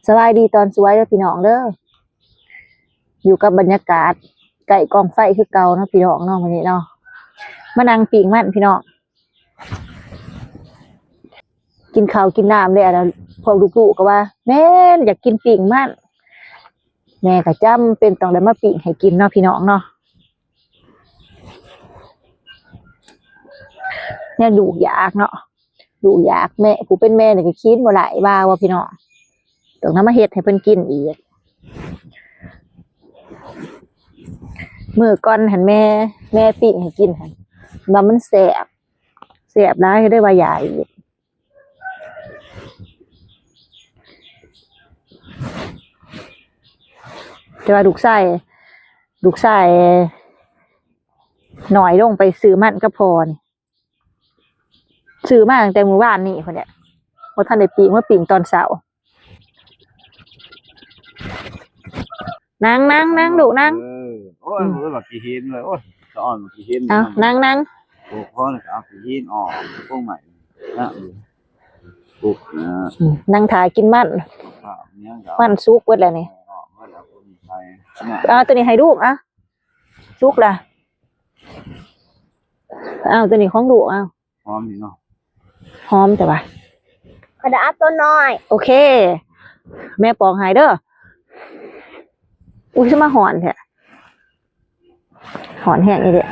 ສະບາຍດີຕອນສວຍເດີພີ່ນ້ອງເດີ ຢູ່ກັບບັນຍາກາດໃກ້ກອງໄຟຄືເກົ່າເນາະພີ່ນ້ອງເນາະ ມື້ນີ້ເນາະ ມານັ່ງປີ້ງມັນພີ່ນ້ອງ ກິນເຂົ້າກິນນ້ຳແລ້ວ ແລ້ວພວກລູກໆກໍວ່າ ແມ່ນ ຢາກກິນປີ້ງມັນ ແມ່ກໍຈຳເປັນຕ້ອງໄດ້ມາປີ້ງໃຫ້ກິນເນາະພີ່ນ້ອງເນາະ ແນວລູກຢາກເນາະ ລູກຢາກ ແມ່ ຜູ້ເປັນແມ່ນີ້ກໍຂີດບໍ່ໄດ້ວ່າ ວ່າພີ່ນ້ອງ ຕ້ອງນຳມາເຮັດໃຫ້ເພິ່ນກິນອີກ ມື້ກ່ອນຫັ້ນແມ່ ແມ່ປີ້ງໃຫ້ກິນຫັ້ນ ວ່າມັນແຊບ ແຊບຫຼາຍ ກໍເລີຍວ່າຢາກອີກ ແຕ່ວ່າລູກຊາຍ ລູກຊາຍນ້ອຍລົງໄປຊື້ມັນກັບພໍ່ນີ້ ຊື້ມາຕັ້ງແຕ່ມື້ວານນີ້ພຸ້ນແຫຼະ ບໍ່ທັນໄດ້ປີ້ງ ມາປີ້ງຕອນເຊົ້າ ນັ່ງ ນັ່ງ ນັ່ງ ລູກນັ່ງ ເອີ ໂອ້ຍ ອືມ ເອີ ບັກຂີ້ຫີນເວີຍ ໂອ້ຍ ສະອອນບັກຂີ້ຫີນ ເອົາ ນັ່ງ ນັ່ງ ໂອ້ ພໍແລ້ວກໍເອົາຂີ້ຫີນອອກ ໂກງໃໝ່ນະ ປຸກນະ ອືມ ນັ່ງຖ້າກິນມັນ ມັນສຸກເບິດແລ້ວນີ້ ເອົາຕົວນີ້ໃຫ້ລູກ ເອົາ ສຸກລະ ເອົາ ຕົວນີ້ຂອງລູກ ເອົາ ຫອມດີເນາະ ຫອມແຕ່ວ່າ ຂ້ອຍຈະເອົາຕົວນ້ອຍ ໂອເຄ ແມ່ປອກໃຫ້ເດີ ອຸ້ຍ ຄືມາຮ້ອນແທ້ ຮ້ອນແຮງອີ່ຫຼີ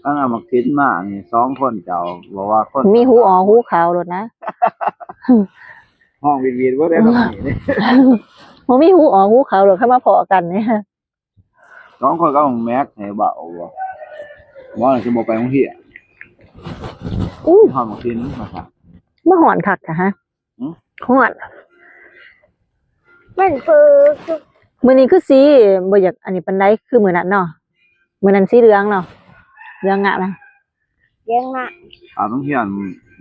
ອັນເອົາໝາກທິນມານີ້ ສອງຄົນເຈົ້າ ບໍ່ວ່າຄົນ ມີຫູອອກຫູເຂົ້າໂລດນະ ຮ້ອງຫວີດໆ ບໍ່ໄດ້ດອກນີ້ ບໍ່ມີຫູອອກຫູເຂົ້າໂລດ ຄັນມາພໍ້ກັນນີ້ ສອງຄົນກັບບັກແມັກໃຫ້ເວົ້າບໍ່ ບໍ່ຊິບໍ່ໄປໂຮງຮຽນ ອຸ້ຍ ຮອດບັກທິນມາຊະ ມາຮ້ອນຄັກແທ້ຮະ ຫືມ ຮ້ອນ ມັນເຟີ ມື້ນີ້ຄືສີບໍ່ຢາກອັນນີ້ປານໃດ ຄືມື້ນັ້ນເນາະ ມື້ນັ້ນສີເຫຼືອງເນາະ ເຫຼືອງງາມນະ ແດງນະ ອາ ໂຮງຮຽນ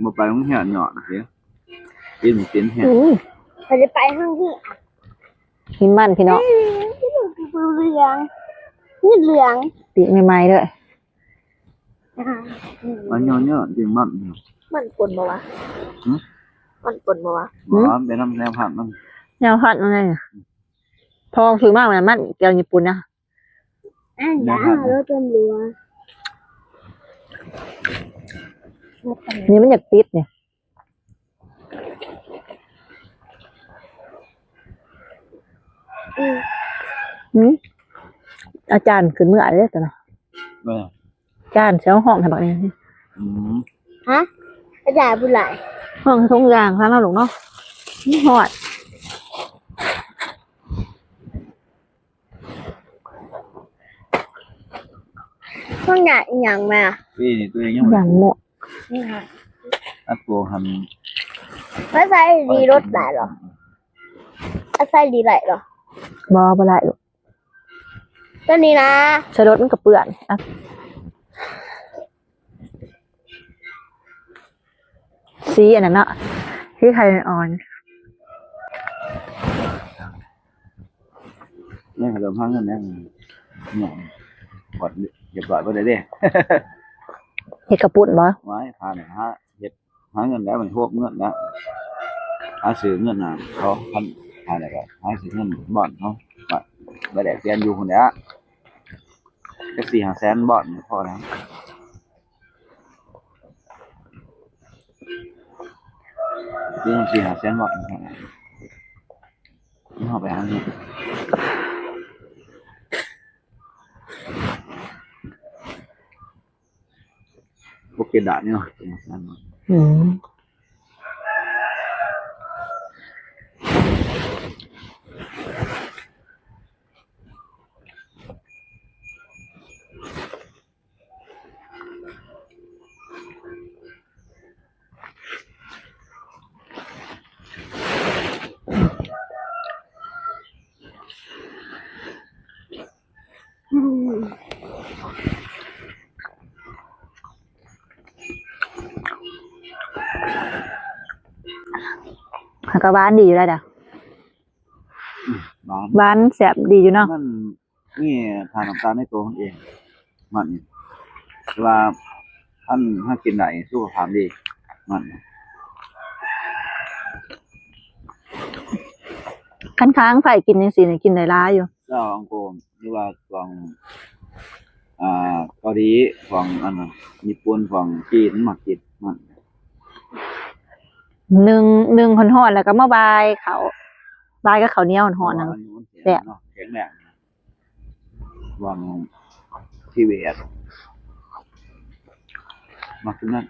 ບໍ່ໄປໂຮງຮຽນຍ້ອນຊິ ກິນບໍ່ເປັນແຮງ ອືມ ບໍ່ໄດ້ໄປໂຮງຮຽນ ກິນມັນພີ່ນ້ອງ ອືມ ເຫຼືອງ ເຫຼືອງ ປີກໃໝ່ໆເດີ ອືມ ມັນເຍາະໆ ກິນມັນ ມັນປົນບໍ່ວະ ຫືມ ມັນປົນບໍ່ວະ ບໍ່ ມັນເປັນນຳແນວພັນມັນ ແນວພັນມັນ ພໍຊື້ມາ ມັນແກ້ວຍີ່ປຸ່ນນະ ອັນດາ ແນວພັນ ລົດຕຳຫຼວດ ນີ້ມັນຢາກຕິດນີ້ ອືມ ຫືມ ອາຈານຂຶ້ນເມືອເດ້ຕອນນັ້ນ ເອີ ອາຈານຊິເອົາຮ້ອງໃຫ້ບັກນີ້ ອືມ ຮະ ອາຈານຜູ້ຫຼາຍ ຮ້ອງໃຫ້ທຸກຢ່າງຊະເນາະລູກເນາະ ມັນຮອດ ມັນຢາກອີ່ຫຍັງແມ່ ປີນີ້ຕົວເອງຍັງບໍ່ໄດ້ ຢາກໝວກ ນີ້ຫະ ອັດໂປຫັ້ນ ມັນໃສ່ດີລົດໄດ້ເຫາະ ອືມ ມັນໃສ່ດີໄດ້ເຫາະ ບໍ່ ບໍ່ໄດ້ລູກ ຕົວນີ້ນະ ໃສ່ລົດມັນກໍເປື້ອນ ອ່ະ ສີອັນນັ້ນເນາະ ສີໄຂ່ອ່ອນ ນີ້ເລີ່ມຫາເງິນແລ້ວ ນີ້ ກວດຮຽບຮ້ອຍເບິດແລ້ວເດ້ ເຮັດເຂົ້າປຸ້ນບໍ່ ໄວ້ ຫາ ຫາເຮັດ ຫາເງິນແລ້ວ ມັນໂຮບເງິນແລ້ວ ຫາຊື້ເງິນນະ ເຂົາພັນ ຫາໄດ້ກໍຫາຊື້ເງິນບ່ອນເຮົາ ໄປ ໄປແລກປ່ຽນຢູ່ພຸ້ນແຫຼະ ຈັກສີ່ຫ້າແສນບ່ອນນີ້ພໍແລ້ວ ຊື້ເງິນສີ່ຫ້າແສນບ່ອນນີ້ພໍແລ້ວ ເຮົາໄປຫາເງິນ ບໍ່ເປັນດາດນີ້ເນາະ ອືມ ມັນກໍຫວານດີຢູ່ແລ້ວເດ້ ອືມ ຫວານ ຫວານແຊບດີຢູ່ເນາະ ມັນມີທາດນ້ຳຕານໃນຕົວມັນເອງ ມັນ ແຕ່ວ່າຄັນເຮົາກິນໄດ້ ສຸຂະພາບດີ ມັນ. ຄັນຄ້າງໄຟກິນຈັ່ງຊີ້ນີ້ກິນໄດ້ຫຼາຍຢູ່ ເຈົ້າອາໂກ ຫຼືວ່າພວກ ອ່າ ເກົາຫຼີ ພວກອັນນັ້ນ ຍີ່ປຸ່ນ ພວກຈີນມັກກິນມັນ ໜຶ້ງ ໜຶ້ງຮ້ອນໆ ແລ້ວກໍມາບາຍເຂົ້າ ບາຍກັບເຂົ້າໜຽວຮ້ອນໆ ນັ້ນ ແຊບ ແຂງແຮງ ຫວັງທີ່ເວດ ມັກກິນນັ້ນ.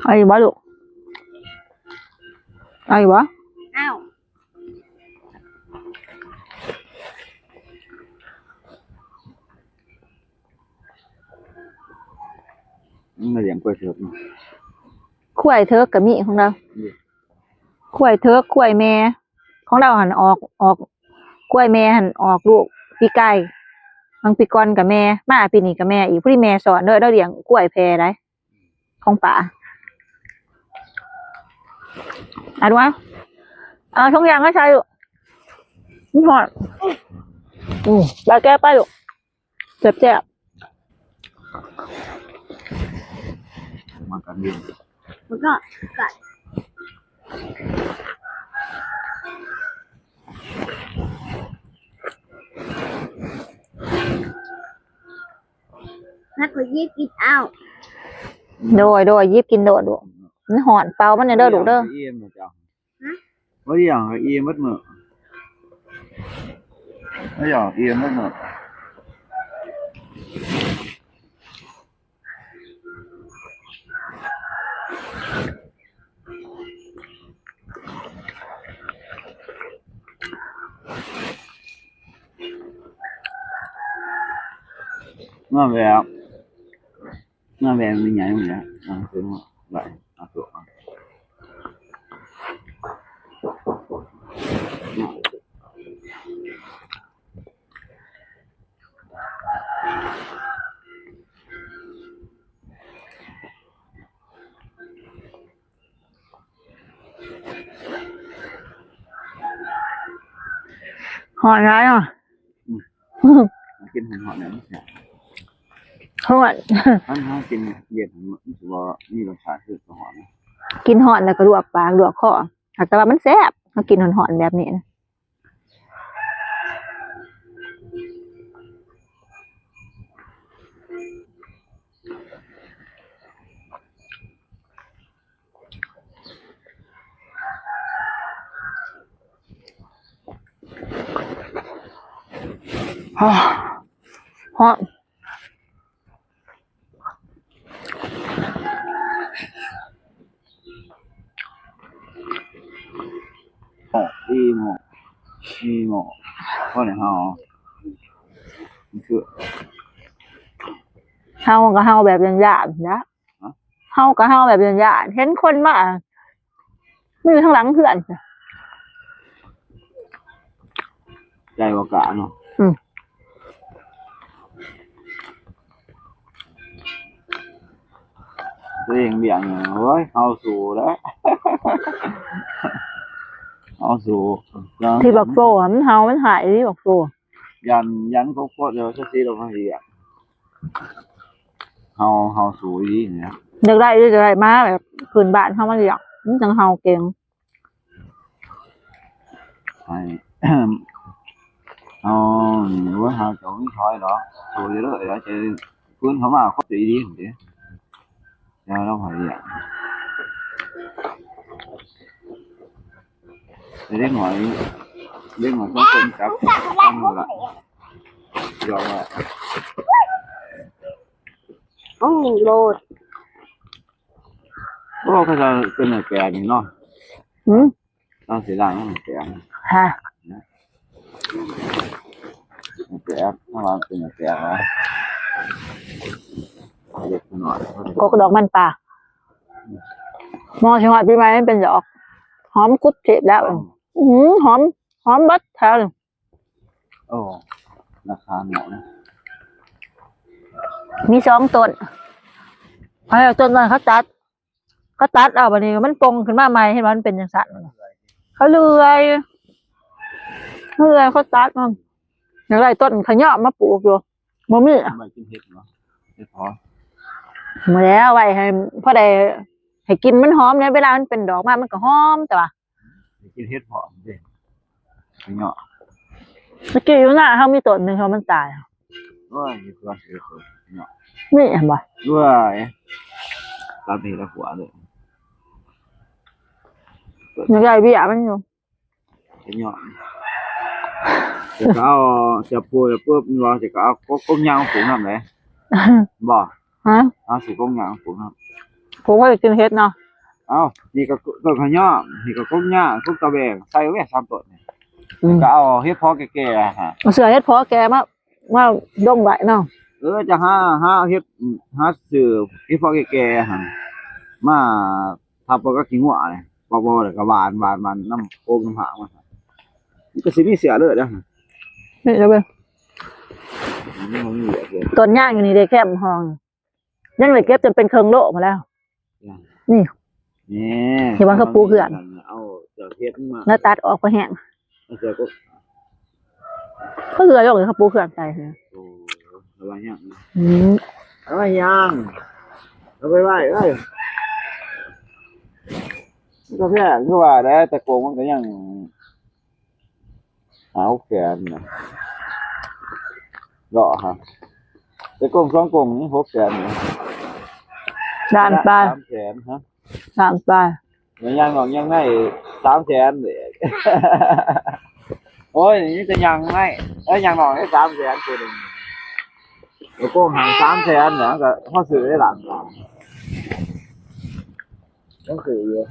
ເອົາອີກບໍ່ລູກ? ເອົາອີກບໍ່? ເອົາ. ມັນມາລ້ຽງຄວາຍເຖິກເນາະ ຄວາຍເຖິກກໍມີຂອງລາວ ນີ້ ຄວາຍເຖິກ ຄວາຍແມ່ ຂອງລາວຫັ້ນອອກ ອອກ ຄວາຍແມ່ຫັ້ນອອກລູກປີກາຍ ບາງປີກ່ອນກໍແມ່ ມາປີນີ້ກໍແມ່ອີກ ພໍດີແມ່ຊ້ອນເດີ ລາວລ້ຽງຄວາຍແພໄດ໋ ຂອງປ້າ ເອົາດູ ເອົາ ເອົາຖົງຢາງມາໃສ່ລູກ ມັນຮ້ອນ ອືມ ໄປແກະໄປລູກ. ແຊບໆ ມັນກັນເຢັນ ມັນກໍກັດ ແລ້ວກໍຍິບກິນເອົາ ໂດຍ ໂດຍ ຍິບກິນໂດດລູກ ມັນຮ້ອນ ເປົ່າມັນແດ່ເດີລູກເດີ. ບໍ່ໄດ້ຢາກອີ່ມໝົດມື້ ບໍ່ຢາກອີ່ມໝົດມື້ ນອນແລ້ວ. ມາແວ່ນໃຫຍ່ໝົດແລ້ວ ອ່າ ເປັນໄດ້ ອ່າ ຕົວ ຮ້ອນຫຼາຍເນາະ ອືມ ກິນຮ້ອນໆ ແລ້ວມັນແຊບ ຮ້ອນ ຄັນເຮົາກິນເຢັນ ມັນຊິບໍ່ມີລົດຊາດຄືເຂົ້າຮ້ອນ ກິນຮ້ອນແລ້ວກໍລວກປາກລວກຄໍ ແຕ່ວ່າມັນແຊບ ເຮົາກິນຮ້ອນໆ ແບບນີ້ນະ. ຮ້ອນ ອີ່ໝົດ ອີ່ໝົດ ພໍແລ້ວເຮົາ ຄື ເຮົາກໍເຮົາແບບຢ້ານໆນະ ຮະ? ເຮົາກໍເຮົາແບບຢ້ານໆ ເຫັນຄົນມາ ມີຢູ່ທາງຫຼັງເຮືອນ ໃຈບໍ່ກ້າເນາະ ອືມ ຕົວເອງລ້ຽງ ໂອ້ຍ ເຮົາສູ້ແລ້ວ ເຮົາສູ້ ທີ່ບັກໂຟ ມັນເຫົ່າ ມັນຫາຍ ທີ່ບັກໂຟ ຢ້ານ ຢ້ານເຂົາໂຄດ ແລ້ວຊິລົງມາເຮັດຫຍັງ? ເຮົາ ເຮົາສູ້ອີ່ຫຼີນີ້ນະ ຢາກໄດ້ ຢາກໄດ້ໝາແບບພື້ນບ້ານເຮົາມາລ້ຽງ ມັນຈັ່ງເຫົ່າເກັ່ງ ໃຫ້ ເຮົາ ໂອ້ຍ ເຮົາຈະບໍ່ມີຖອຍດອກ ສູ້ຢູ່ເລີຍ ແລ້ວຈະຟື້ນເຂົ້າມາຄົບອີ່ຫຼີນີ້ເດ້ ແລ້ວເຮົາໃຫ້ລ້ຽງ. ເດັກນ້ອຍ ເດັກນ້ອຍສອງຄົນຈັບຕັ້ງຢູ່ລະ ຢອກວ່າ ໂອ້ ໂລດ ໂອ້ ເຂົາເຈົ້າເປັນແປກນີ້ເນາະ ຫືມ ເຮົາຊິລ້າງມັນແປກ ຮະ ແປກ ເຮົາວ່າເປັນແປກຫວາ ເດັກນ້ອຍ ກົກດອກມັນປ່າ ໝໍຊິຮອດປີໃໝ່ມັນເປັນດອກ ຫອມກຸດທິບແລ້ວ ອື ຫອມ ຫອມເບິດແຖວນີ້ ໂອ້ ລາຄາເໝາະນະ ມີສອງຕົ້ນ ເອົາຕົ້ນນັ້ນເຂົາຕັດ ເຂົາຕັດເອົາ ບາດນີ້ມັນປົ່ງຂຶ້ນມາໃໝ່ ເຫັນບໍ່ ມັນເປັນຈັ່ງຊັ້ນ ເຂົາເລື່ອຍ ເລື່ອຍ ເຂົາຕັດມັນ ຢາກໄດ້ຕົ້ນຂະເຍາະມາປູກຢູ່ ບໍ່ມີ ໄວ້ກິນເຫັດເນາະ ເຫັດເຜາະ ບໍ່ແລ້ວ ໄວ້ໃຫ້ພໍໄດ້ ໃຫ້ກິ່ນມັນຫອມແດ່ ເວລາມັນເປັນດອກມາມັນກໍຫອມ ແຕ່ວ່າ ໄດ້ກິນເຫັດເຜາະເດ້ ເນາະ. ຕະກີ້ຢູ່ນາເຮົາມີຕົ້ນໜຶ່ງ ເຮົາມັນຕາຍ. ໂອ້ຍ ມີຕົວເສືອເນາະ ມີຫັ້ນບໍ່? ໂອ້ຍ ຕາມເຫັດລະຂົວເດ້ ຍັງໄດ້ເບ້ຍມັນຢູ່ ເນາະ. ຈະເອົາ ຈະປູກ ຈະປູກ ວ່າຈະເອົາກົກ ກົກຍາງປູກນຳເດ້ ບໍ່? ຮະ? ເອົາຊິກົກຍາງປູກນຳ ປູກໄວ້ກິນເຫັດເນາະ. ເອົ້າ ນີ້ກໍຕົ້ນຂະຫຍອມ ນີ້ກໍກົກຍາງ ກົກຕາແບງ ໃສ່ໄວ້ສາມຕົ້ນນີ້. ອືມ ກໍເອົາເຫັດເຜາະແກ່ໆ ຫາ ເອົາເສືອເຫັດເຜາະແກ່ມາ ມາດົງໄວ້ເນາະ. ເອີ ຈະຫາ ຫາເຫັດ ຫາຊື້ເຫັດເຜາະແກ່ໆ ຫັ້ນ ມາທັບເອົາກັບຂີ້ງົວນີ້ ບໍ່ ບໍ່ ແລ້ວກໍຫວ່ານ ຫວ່ານ ຫວ່ານນຳໂກງນຳຫາກມັນ ມັນກໍຊິມີເຊື້ອເລີຍເດ້. ນີ້ເດີເວີຍ ມັນມີເຫຼືອເລີຍ ຕົ້ນຍາງຢູ່ນີ້ເດ້ ແຄມຫ້ອງ ຍັງໄດ້ເກັບຈົນເປັນເຄິ່ງໂລພຸ້ນແລ້ວ. ນີ້ ນີ້ ທີ່ວ່າເຂົາປູກເຮືອນ ເອົາຈາກເຮັດມາ ແລ້ວຕັດອອກພໍແຫ້ງ ເອົາເສືອກໍ ເຂົາເຫຼືອລົງ ເຂົາປູກເຮືອນໃສ່. ໂອ້ ລະຫວ່າງຫຍັງ? ອືມ ລະຫວ່າງຫຍັງ? ເອົາໄປໄວ້ເອີຍ ມັນກໍແພງຄືວ່າແຫຼະ ແຕ່ກົງມັນກໍຍັງ ຫ້າຫົກແສນນະ ເນາະ ຮະ ແຕ່ກົງສອງກົງນີ້ຫົກແສນນະ ລ້ານປາຍ ສາມແສນ ຮະ ລ້ານປາຍ ແມ່ນຍາງນອກຍາງໃນສາມແສນເດ້. ໂອ້ຍ ມີແຕ່ຍາງໃນ ເອີຍ ຍາງນອກນີ້ສາມແສນ ໂຕໜຶ່ງ ແລ້ວກົງຫັ້ນສາມແສນນະ ກໍພໍຊື້ໄດ້ລ້ານປາຍ ຍັງຊື້ຢູ່.